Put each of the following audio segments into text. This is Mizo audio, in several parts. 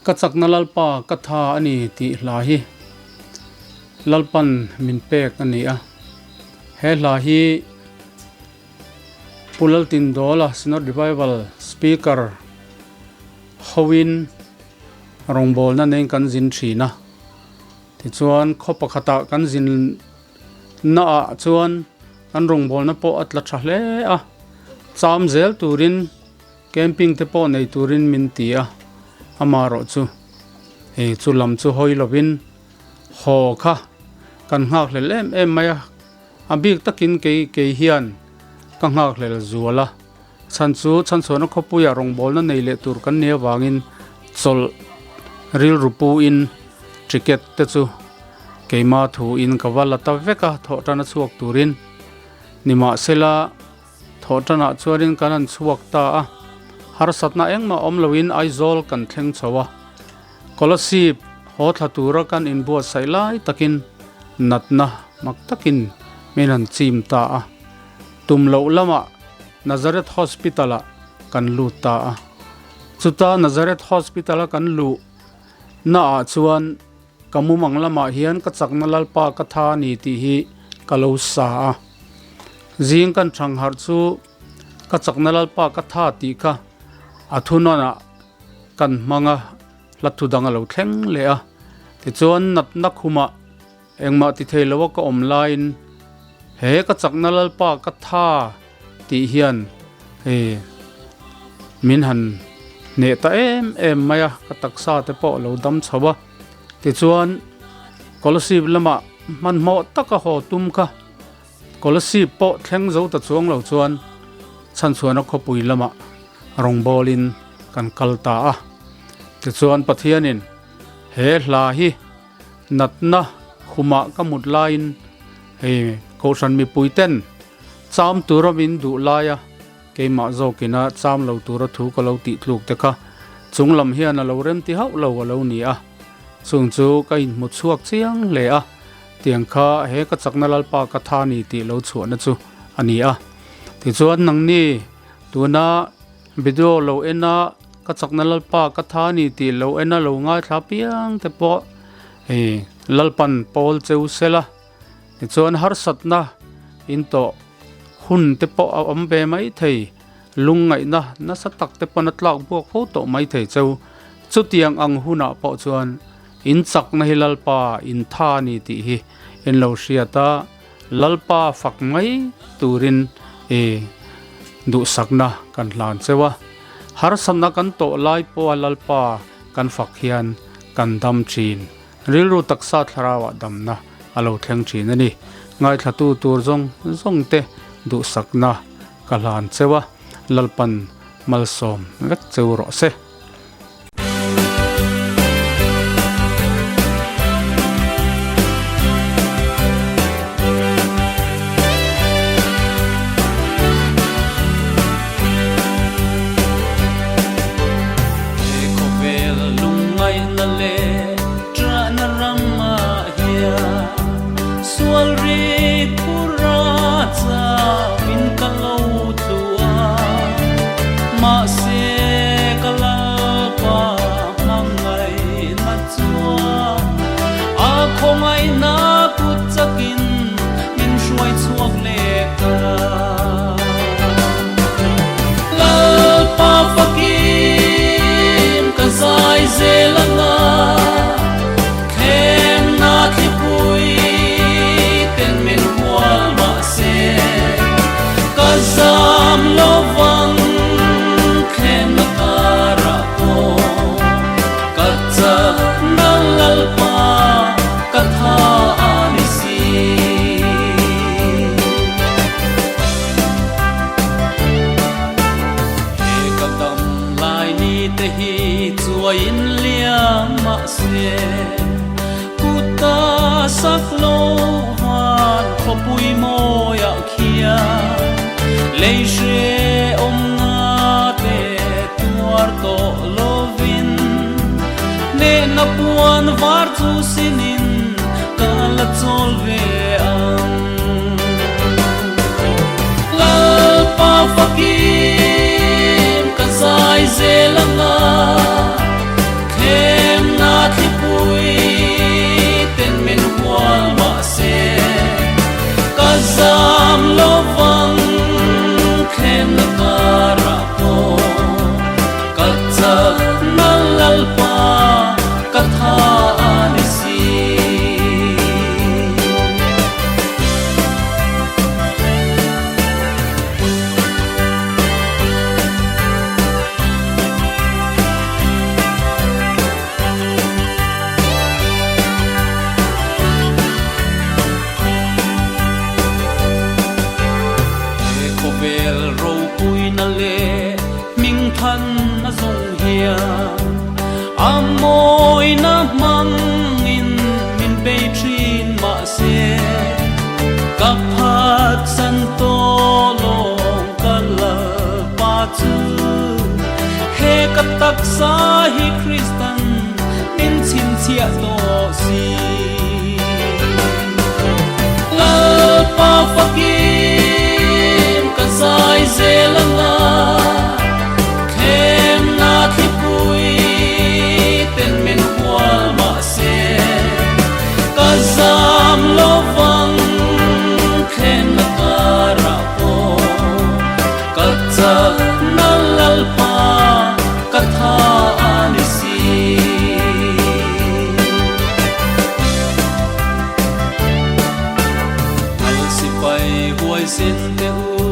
Ka chakna Lalpa ka tha a ni tih hla hi Lalpan min pek a ni a. He hla hi Pu Laltindawla Synod Revival Speaker hoin rawngbawlna neiin kan zin thin a. Tichuan khaw pakhatah kan zin naah chuan kan rawngbawlna pawh a tla tha hle a, cham zel turin Camping te pawh nei turin min ti a, amaherawh chu hei chu lam chu hawi lovin haw kha kan nghakhlel em em mai a, a bik takin kei kei hian ka nghakhlel zual a, chhan chu chhanchhuahna khawpuiah rawngbawlna nei leh tur kan nih avangin chawlh rilru puin ticket te chu keima thuin ka va la ta vek a, thawhṭana chhuak turin nimahsela. Thawhṭanah chuanin kan han chhuak ta a, harsatna engmah awm loin Aizawl kan thleng chho a. Kolasib haw thla tura kan inbuatsaih lai takin natna mak takin min han chim ta a. Tum loh lamah Nazareth Hospital-ah kan lut ta a. Chuta Nazareth Hospital-a kan luh naah chuan Ka mumang lamah hian ka chakna Lalpa ka tha a ni tih hi ka lo sa a. Zing kan thang harh chu ka chakna Lalpa ka tha tih kha a thunawnah kan hmang a, hla thu dang a lo thleng leh a. Tichuan natna khumah engmah ti thei loa ka awm laiin he ka chakna Lalpa ka tha tih hian hei min han hneh ta em em mai a, ka taksa te pawh a lo dam chho a. Tichuan Kolasib lamah hmanhmawh taka haw tum kha Kolasib pawh thleng zo ta chuang lo chuan chhanchhuahna khawpui lamah rawngbawlin kan kal ta a. Tichuan Pathianin he hla hi natna khumah ka mut laiin hei Kohhran mipuiten cham tura min duh laia Keimah zawkina cham lo tura thu ka lo tih tluk te kha chung lam hian a lo rem ti hauh lo a lo ni a, chung chu ka inhmu chhuak chiang hle a, tiang kha he ka chakna Lalpa ka tha ni tih lo chhuahna chu a ni a. Tichuan nangni tuna video lo en a ka chakna Lalpa ka tha ni tih lo en a lo ngaithla piang te pawh hei Lalpan pawl cheu sela. Tichuan harsatna in tawh hun te pawh a awm ve mai thei, lungngaihna nasa tak te pawn a tlak buak fo tawh mai thei cheu. Chutiang ang hunah pawh chuan in chakna hi Lalpa in tha a ni tih hi in lo hriat a, Lalpa fak mai turin i duhsakna kan hlan cheu a. Harsatna kan tawh lai pawha Lalpa kan fak hian kan dam thin. Rilru taksa thlarauah damna a lo thleng thin a ni. Ngaithlatu tur zawng zawng te duhsakna ka hlan cheu a, Lalpan malsawm vek cheu rawh se. He khawvel lungngaihna leh ṭahna ramah hian sual rik phura chauhin ka lo tlu a, mahse ka Lalpa hmangaihna chuan a khawngaihna kut chakin min hruai chhuak leh ta. Lalpa fakin ka zai zel anga, thlemna thlipui ten min hual mahse, ka zam lovang thlemna karah pawh ka chakna Lalpa ka tha a ni si. He ka dam lai ni te hi chuaiin liam mahse, Kuta sak lo van khawpui mawiah khian lei hrehawmna te tuar tawh lovin hnehna puan var chu sinin ka la chawl ve ang. Lalpa fakin ka zai zel anga, thlem. Amawina hmangin min bei thin mahse, ka phatsan tawh lawng ka Lalpa chu. He ka taksa hi Kristan min chhinchhiah tawh si. Lalpa fakin ka zai zel anga, thlemna thlipui ten min hual mahse, ka zam lovang thlenna karah pawh ka chakna Lalpa ka tha a ni si. Kal sipai huaisen te u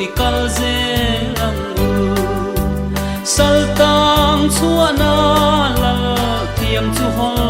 i kal zel ang u. Saltang chhuahna lal thiam chu hawl.